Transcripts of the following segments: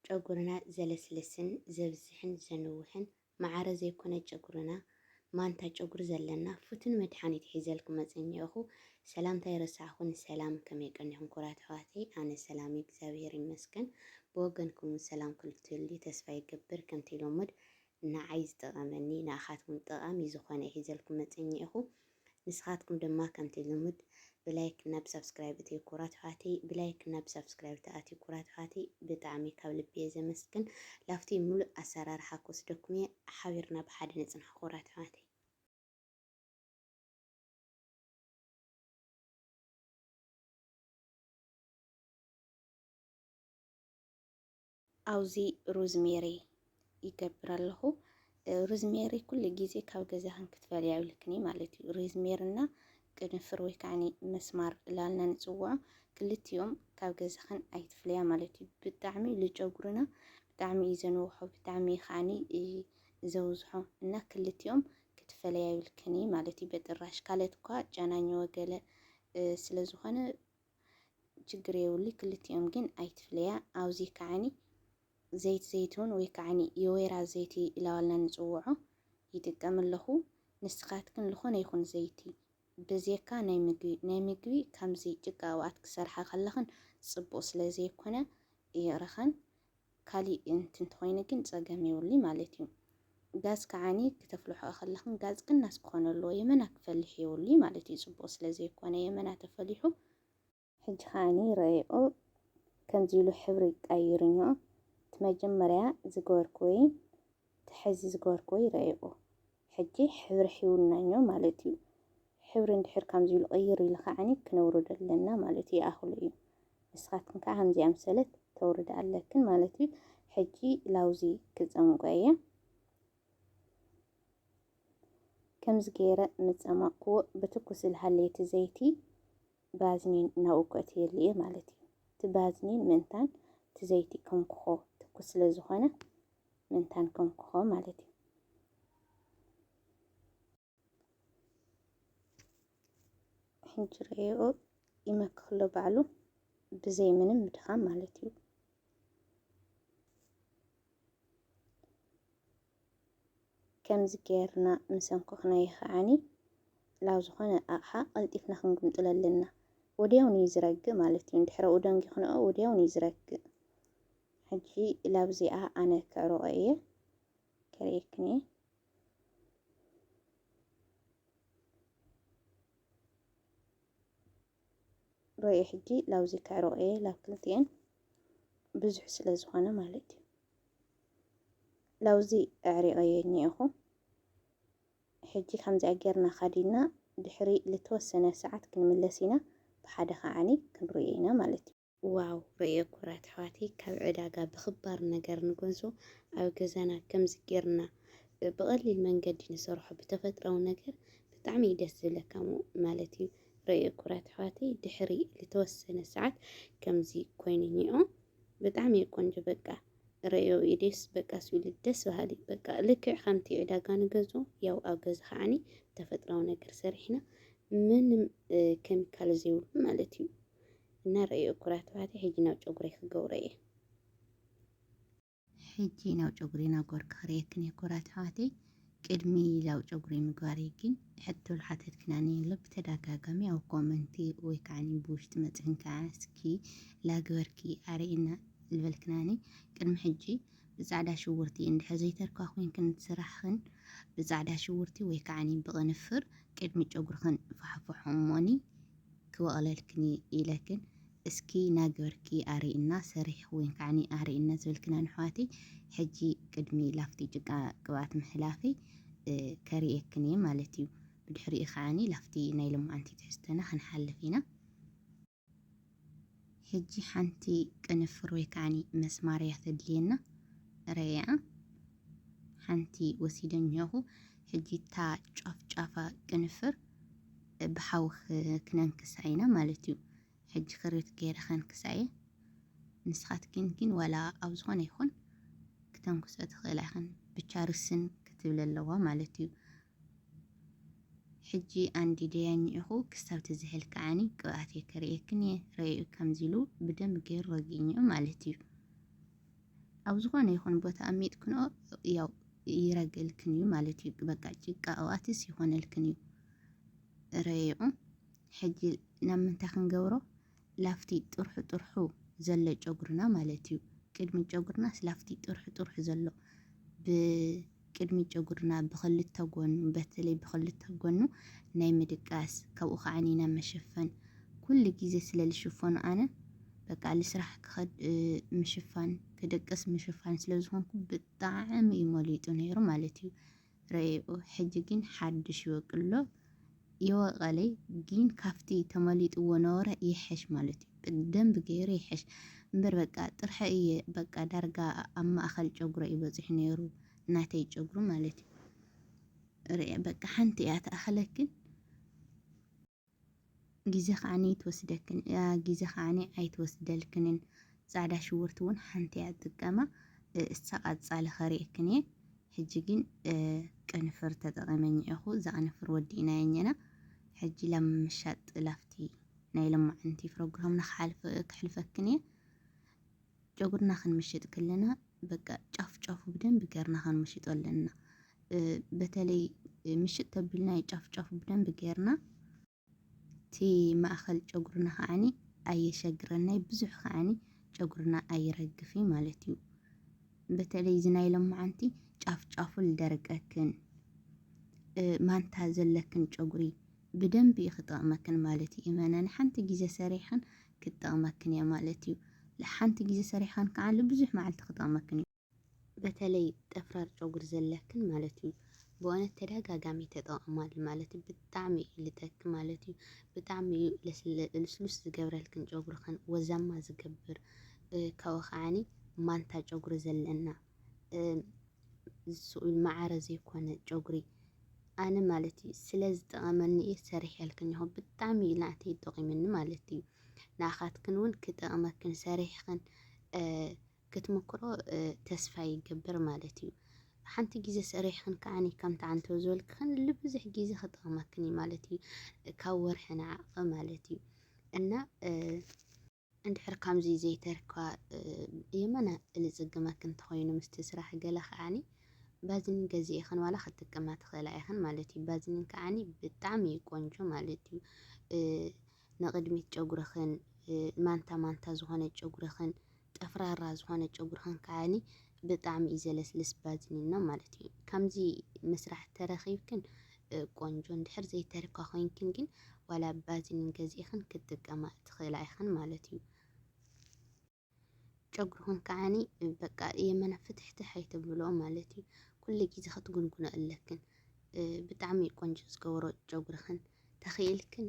ጨጉርና ዘለስልስን ዘብዝሕን ዘንውሕን ማዕረ ዘይኮነ ጨጉርና፣ ማንታ ጨጉሪ ዘለና ፍቱን መድሓኒት ሒዘልኩም መጸኒኤኹ። ሰላምታ ይረሳዕኹን ሰላም፣ ከመይ ቀኒኹም ክቡራት ኣሕዋተይ? ኣነ ሰላም እግዚኣብሔር ይመስገን። ብወገንኩም እውን ሰላም ክልትልዩ ተስፋ ይገብር። ከምቲ ልሙድ ንዓይ ዝጠቐመኒ ንኣኻትኩም ጠቓሚ ዝኾነ ሒዘልኩም መጸኒኤኹ። ንስኻትኩም ድማ ከምቲ ልሙድ ብላይክ ናብ ሳብስክራይብ እትዩ ክቡራት ኣሕዋተይ፣ ብላይክ ናብ ሳብስክራይብ ተኣትዩ ክቡራት ኣሕዋተይ፣ ብጣዕሚ ካብ ልቢ እየ ዘመስግን። ላፍቲ ሙሉእ ኣሰራርሓ ክወስደኩም እየ፣ ሓቢርና ብሓደ ነጽንሖ ክቡራት ኣሕዋተይ። ኣብዚ ሩዝሜሪ ይገብር ኣለኹ። እ፣ ሩዝሜሪ ኩሉ ግዜ ካብ ገዛኽን ክትፈልያ የብልክን እዩ ማለት እዩ። ሩዝሜሪ እና ቅንፍር ወይ ከዓኒ መስማር ላልና ንጽውዖ፣ ክልቲኦም ካብ ገዛኽን ኣይትፍለያ ማለት እዩ። ብጣዕሚ ልጨጉርና ብጣዕሚ እዩ ዘንውሖ፣ ብጣዕሚ እዩ ከዓኒ፣ እ፣ ዘውዝሖ እና ክልቲኦም ክትፈለያ የብልክን እዩ ማለት እዩ። በጥራሽ ካልኦት እኳ ጨናኝ ወገለ፣ እ፣ ስለ ዝኾነ ችግር የብሉ፣ ክልቲኦም ግን ኣይትፍለያ። ኣብዚ ከዓኒ ዘይት ዘይቱን ወይ ከዓኒ የወይራ ዘይቲ ኢላዋልና ንጽውዖ ይጥቀም ኣለኹ። ንስኻትክን ዝኾነ ይኹን ዘይቲ ብዜካ ናይ ምግቢ፣ ናይ ምግቢ ከምዚ ጭቃ ኣብኣት ክሰርሓ ከለኽን ጽቡቕ ስለ ዘይኮነ ይቕረኸን ካሊእ እንትን ተኾይኑ ግን ጸገም የብሉይ ማለት እዩ። ጋዝ ከዓኒ ክተፍልሖ ከለኽን ጋዝ ቅናስ ክኾነ ኣለዎ። የመና ክፈልሕ የብሉይ ማለት እዩ። ጽቡቕ ስለ ዘይኮነ የመና ተፈሊሑ ሕጂ ከዓኒ ረእዮ ከምዚ ኢሉ ሕብሪ ቀይሩ እኒኦ። እቲ መጀመርያ ዝገበርክዎ እቲ ሕዚ ዝገበርክዎ ረእዮ። ሕጂ ሕብሪ ሒውና እኒኦ ማለት እዩ። ሕብሪ እንድሕር ከምዚ ኢሉ ቅይር ኢሉ ከዓኒ ክነውርዶ ኣለና ማለት እዩ። ይኣኽሎ እዩ። ንስኻትክን ከዓ ከምዚ ኣምሰለት ተውርዳ ኣለክን ማለት እዩ። ሕጂ ላውዚ ክጸምቆ እየ። ከምዚ ገይረ ምጸማቕክዎ ብትኩስ ዝሃለየ እቲ ዘይቲ ባዝኒን ናብኡ ከእትየሉ እየ ማለት እዩ። እቲ ባዝኒን ምእንታን እቲ ዘይቲ ከንክኾ ትኩስ ስለ ዝኾነ ምእንታን ከንክኾ ማለት እዩ። ሕጂ ረእዮ ይመክኽ ኣሎ ባዕሉ ብዘይ ምንም ምድኻም ማለት እዩ። ከምዚ ጌርና ምስ ኣንኮኽናዮ ከዓኒ ላብ ዝኾነ ኣቕሓ ቀልጢፍና ክንግምጥሎ ኣለና። ወዲያውን እዩ ዝረግእ ማለት እዩ። እንድሕር ኣብኡ ደንጊኽንኦ ወዲያውን እዩ ዝረግእ። ሕጂ ላብዚኣ ኣነ ከዕርቆ እየ፣ ከርእየክን እየ። ርእየ ሕጂ ላውዚ ከዕርቆ እየ፣ ላብ ክልቲኤን ብዙሕ ስለ ዝኾነ ማለት እዩ። ላውዚ ኣዕሪቀዮ እኒኤኹ። ሕጂ ከምዚኣ ጌርና ካዲና ድሕሪ ልተወሰነ ሰዓት ክንምለስ ኢና። ብሓደ ከዓኒ ክንርእዮ ኢና ማለት እዩ። ዋው ርእዮ ክቡራት ኣሕዋተይ፣ ካብ ዕዳጋ ብኽባር ነገር ንገዝኦ ኣብ ገዛና ከምዚ ጌርና ብቐሊል መንገዲ ንሰርሖ ብተፈጥራዊ ነገር ብጣዕሚ እዩ ደስ ዝብለካ ሞ-፣ ማለት እዩ። ርእዮ ክቡራት ኣሕዋተይ፣ ድሕሪ ልተወሰነ ሰዓት ከምዚ ኮይኑ እኒኦ። ብጣዕሚ እዩ ቆንጆ። በቃ ርእዮ ኢደስ በቃ ስኢሉ ደስ በሃሊ። በቃ ልክዕ ከምቲ ዕዳጋ ንገዝኦ ያው ኣብ ገዛ ከዓኒ ተፈጥራዊ ነገር ሰሪሕና ምንም፣ እ፣ ኬሚካል ዘይብሉ ማለት እዩ። እና ርእዮ ክቡራት ኣሕዋተይ፣ ሕጂ ናብ ጨጉረይ ክገብሮ እየ። ሕጂ ናብ ጨጉሪ ናብ ገርኪ ክርእየክን እየ ክቡራት ኣሕዋተይ። ቅድሚ ናብ ጨጉሪ ምግባረይ ግን ሕቶ ዝሓተትክናኒ ኣሎ ብተደጋጋሚ ኣብ ኮመንቲ ወይ ከዓኒ ብውሽጢ መጺኽን ከኣ እስኪ ላግበርኪ ኣርእይና ዝበልክናኒ። ቅድሚ ሕጂ ብጻዕዳ ሽጉርቲ እንድሕር ዘይተርካ ኮይንክን ዝስራሕኽን ብጻዕዳ ሽጉርቲ ወይ ከዓኒ ብቕንፍር ቅድሚ ጨጉርኽን ፋሕፍሖ እሞኒ ክበቕለልክን ኢለክን። እስኪ ናግበርኪ ኣርእይና፣ ሰሪሕኺ ወይን ከዓኒ ኣርእይና ዝበልክናኒ ኣሕዋተይ፣ ሕጂ ቅድሚ ላፍቲ ጭቃ ቅብኣት ምሕላፈይ፣ እ፣ ከርእየክን እየ ማለት እዩ። ብድሕሪኡ ከዓኒ ላፍቲ ናይ ሎማዓንቲ ትሕዝቶና ክንሓልፍ ኢና። ሕጂ ሓንቲ ቅንፍር ወይ ከዓኒ መስማርያ ተድልየና። ረያ ሓንቲ ወሲደ እኒኦኹ። ሕጂ እታ ጫፍ ጫፋ ቅንፍር ብሓዊ ክ-፣ ክነንክሳ ኢና ማለት እዩ። ሕጂ ክርት ገይረ ከንክሳ እየ። ንስኻትክን ግን ዋላ ኣብ ዝኾነ ይኹን ክተንክሶ ትኽእላ ኢኽን። ብቻ ርስን ክትብል ኣለዋ ማለት እዩ። ሕጂ ኣንዲደያ እኒኦኹ ክሳብ ትዝሕል ከዓኒ ቅብኣተይ ከርእየክን እየ። ረእዩ ከምዚ ኢሉ ብደንቢ ገይሩ ረጊእኒኡ ማለት እዩ። ኣብ ዝኾነ ይኹን ቦታ ኣሚጥክንኦ ያው ይረግእልክን እዩ ማለት እዩ። በቃ ጭቃ ኣብኣትስ ይኾነልክን እዩ። ረይኡ ሕጂ ናብ ምንታይ ክንገብሮ? ላፍቲ ጥርሑ ጥርሑ ዘሎ ጨጉርና ማለት እዩ። ቅድሚ ጨጉርናስ ላፍቲ ጥርሑ ጥርሑ ዘሎ ብቅድሚ ጨጉርና ብክልተ ጎኑ፣ በተለይ ብክልተ ጎኑ ናይ ምድቃስ፣ ካብኡ ከዓ ኢና መሸፈን። ኩሉ ግዜ ስለ ዝሽፈኑ ኣነ በቃ ልስራሕ ክኸድ፣ እ፣ ምሽፋን፣ ክድቅስ ምሽፋን ስለ ዝኾንኩ ብጣዕሚ እዩ መሊጡ ነይሩ ማለት እዩ። ረኤኦ። ሕጂ ግን ሓድሽ ይወቅሎ ይወቀለይ፣ ግን ካብቲ ተመሊጥዎ ነበረ ይሕሽ ማለት እዩ። ብደንብ ገይሩ ይሕሽ እምበር በቃ ጥርሐ እየ በቃ ዳርጋ ኣብ ማእኸል ጨጉረ እዩ በፂሑ ነይሩ፣ ናተይ ጨጉሪ ማለት እዩ። ርኤ በቃ ሓንቲ እያ ትኣኽለክን፣ ግዜ ከዓኒ ትወስደክን እያ፣ ግዜ ከዓኒ ኣይትወስደልክንን። ፃዕዳ ሽውርቲ እውን ሓንቲ እያ ትጥቀማ፣ እ፣ እሳ ቃፃሊ ከርእየክን እየ። ሕጂ ግን፣ እ፣ ቅንፍር ተጠቐመኝ ኢኹ፣ እዛ ቅንፍር ወዲእናዮ እኛና። ሕጂ ላብ ምሻጥ ላፍቲ ናይ ሎማዓንቲ ፕሮግራምና ክሓልፍ-፣ ክሕልፈክን እየ። ጨጉርና ክንምሽጥ ከለና በቃ ጫፍ ጫፉ ብደንብ ገርና ክንምሽጦ ኣለና። እ፣ በተለይ ምሽጥ ተቢልናዮ ጫፍ ጫፉ ብደንብ ገርና፣ እቲ ማእኸል ጨጉርና ከዓኒ ኣየሸግረናይ፣ ብዙሕ ከዓኒ ጨጉርና ኣይረግፍይ ማለት እዩ። በተለይ እዚ ናይ ሎማዓንቲ ጫፍ ጫፉ ልደርቀክን፣ እ፣ ማንታ ዘለክን ጨጉሪ ብደንቢ እዩ ክጠቕመክን ማለት እዩ። እመናኒ፣ ሓንቲ ግዜ ሰሪሕክን ክትጠቕመክን እያ ማለት እዩ። ሓንቲ ግዜ ሰሪሕክን ከዓ ብዙሕ መዓልቲ ክጠቕመክን እዩ። በተለይ ጠፍራር ጨጉሪ ዘለክን ማለት እዩ። ብእውነት ተደጋጋሚ ተጠቐማሉ ማለት እዩ። ብጣዕሚ እዩ ልጠኪ ማለት እዩ። ብጣዕሚ እዩ ለስለ-፣ ልስሉስ ዝገብረልክን ጨጉርክን ወዛማ ዝገብር። እ፣ ካብኡ ከዓኒ ማንታ ጨጉሪ ዘለና፣ እ፣ ዝስኡ ማዕረ ዘይኮነ ጨጉሪ ኣነ ማለት እዩ ስለ ዝጠቐመኒ እየ ሰሪሐልክን እኹ። ብጣዕሚ እዩ ናተይ ጠቒምኒ ማለት እዩ። ንኣኻትክን እውን ክጠቕመክን ሰሪሕክን፣ እ፣ ክትምክሮ፣ እ፣ ተስፋ ይገብር ማለት እዩ። ሓንቲ ግዜ ሰሪሕክን ከዓኒ ከምቲ ዓንተው ዝበልክን ልብዙሕ ግዜ ክጠቕመክን እዩ ማለት እዩ። ካብ ወርሒ ንዓቐ ማለት እዩ። እና፣ እ፣ እንድሕር ከምዚ ዘይተርካ፣ እ፣ የመና ልጽግመክን እንተኾይኑ ምስቲ ስራሕ ገለ ከዓኒ ባዝሊን ገዚእኽን ዋላ ክትጥቀማ ትኽእላ ኢኽን ማለት እዩ። ባዝሊን ከዓኒ ብጣዕሚ እዩ ቆንጆ ማለት እዩ። እ፣ ንቕድሚት ጨጉርኽን፣ እ፣ ማንታ ማንታ ዝኾነ ጨጉርኽን ጠፍራራ ዝኾነ ጨጉርኽን ከዓኒ ብጣዕሚ እዩ ዘለስልስ ባዝሊን ነው ማለት እዩ። ከምዚ ምስራሕ ተረኺብክን፣ እ፣ ቆንጆ፣ እንድሕር ዘይተርካ ኮይንክን ግን ዋላ ባዝሊን ገዚእኽን ክትጥቀማ ትኽእላ ኢኽን ማለት እዩ። ጨጉርኽን ከዓኒ በቃ የመና ፍትሕትሕ ኣይተብልኦ ማለት እዩ። ኩሉ ግዜ ክትጉንጉኖ ኣለክን። እ፣ ብጣዕሚ እዩ ቆንጆ ዝገብሮ ጨጉርኽን። ተኽኢልክን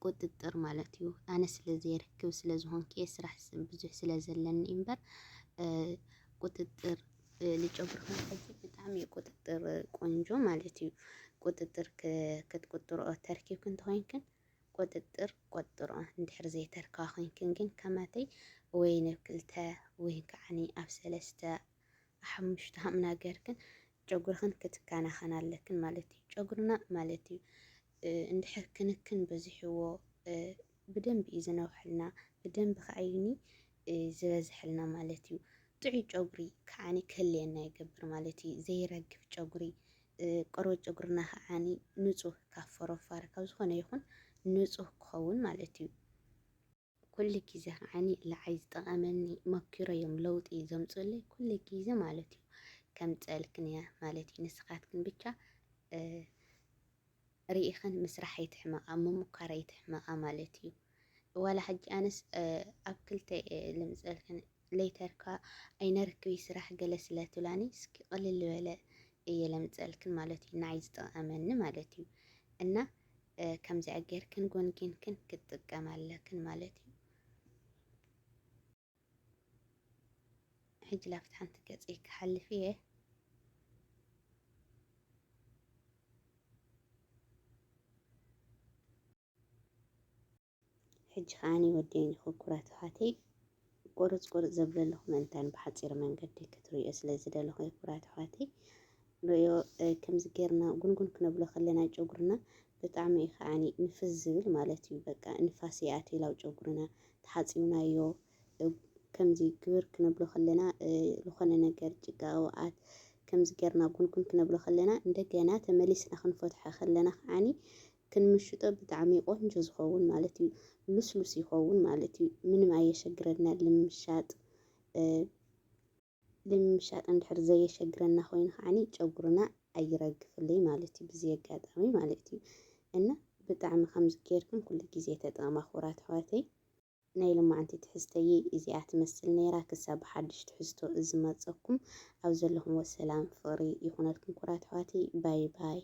ቁጥጥር ማለት እዩ። ኣነ ስለ ዘይረክብ ስለ ዝኾንኩ እየ ስራሕ ስ-፣ ብዙሕ ስለ ዘለኒ እምበር፣ እ፣ ቁጥጥር፣ እ፣ ልጨጉርኽን ሕጂ ብጣዕሚ እዩ ቁጥጥር ቆንጆ ማለት እዩ። ቁጥጥር ክ-፣ ክትቁጥርኦ ተርኪብክን እንተኾይንክን ቁጥጥር ቆጥሮ። እንድሕር ዘይተርካ ኮይንክን ግን ከማተይ ወይን ኣብ ክልተ ወይን ከዓኒ ኣብ ሰለስተ ሓሙሽተ ሃምና ገርክን ጨጉርኽን ክትከናኸን ኣለክን ማለት እዩ። ጨጉርና ማለት እዩ፣ እ፣ እንድሕር ክንክን በዚሕዎ፣ እ፣ ብደንቢ እዩ ዝነውሐልና፣ ብደንቢ ከዓይኒ፣ እ፣ ዝበዝሐልና ማለት እዩ። ጥዑይ ጨጉሪ ከዓኒ ክህልየና ይገብር ማለት እዩ። ዘይረግፍ ጨጉሪ፣ እ፣ ቆርበት ጨጉርና ከዓኒ ንጹህ ካብ ፎሮፋር ካብ ዝኾነ ይኹን ንጹህ ክኸውን ማለት እዩ። ኩሉ ግዜ ከዓኒ ንዓይ ዝጠቐመኒ መኪሮ እዮም ለውጢ ዘምፅእለይ ኩሉ ግዜ ማለት እዩ። ከምፀልክን እያ ማለት እዩ። ንስኻትክን ብቻ፣ እ፣ ርኢኽን ምስራሕ ኣይትሕመቓ፣ ምሙካር ኣይትሕመቓ ማለት እዩ። ዋላ ሕጂ ኣነስ፣ እ፣ ኣብ ክልተ እየ ልምፀልክን ለይተርካ ኣይነርክብይ ስራሕ ገለ ስለ ትብላኒ እስኪ ቅልል ዝበለ እየ ለምፀልክን ማለት እዩ። ንዓይ ዝጠቐመኒ ማለት እዩ። እና፣ እ፣ ከምዚኣ ጌርክን ጎንጊንክን ክትጥቀማ ኣለክን ማለት እዩ። ሕጂ ላፍቲ ሓንቲ ገፀይ ክሓልፍ እየ። ሕጂ ከዓኒ ወደይኒ ክኩራት ኣሕዋተይ፣ ቁርፅ ቁርፅ ዘብለለኹ ምእንታን ብሓፂር መንገዲ ክትርእዮ ስለ ዝደለኹ እየ። ክቡራት ኣሕዋተይ፣ ንርእዮ፣ እ፣ ከምዚ ጌርና ጉንጉን ክነብሎ ከለና ጨጉርና ብጣዕሚ እዩ ከዓኒ ንፍዝ ዝብል ማለት እዩ። በቃ ንፋስ ይኣትይ ላው ጨጉርና ተሓፂብናዮ፣ እ፣ ከምዚ ግብር ክነብሎ ከለና ዝኾነ ነገር ጭቃ፣ ቅብኣት ከምዚ ጌርና ጉንጉን ክነብሎ ከለና እንደገና ተመሊስና ክንፈትሖ ከለና ከዓኒ ክንምሽጦ ብጣዕሚ ቆንጆ ዝኸውን ማለት እዩ። ልስሉስ ይኸውን ማለት እዩ። ምንም ኣየሸግረና ልምሻጥ። ልምሻጥ እንድሕር ዘየሸግረና ኮይኑ ከዓኒ ጨጉርና ኣይረግፍለይ ማለት እዩ። ብዚ ኣጋጣሚ ማለት እዩ። እና ብጣዕሚ ከምዚ ጌርክን ኩሉ ግዜ ተጠቐማ ክቡራት ኣሕዋተይ። ናይ ሎማዓንቲ ትሕዝተይ እዚኣ ትመስል ነይራ። ክሳብ ብሓድሽ ትሕዝቶ እዝመፀኩም ኣብ ዘለኹም ወሰላም ፍቕሪ ይኹነልኩም ክቡራት ኣሕዋተይ። ባይ ባይ።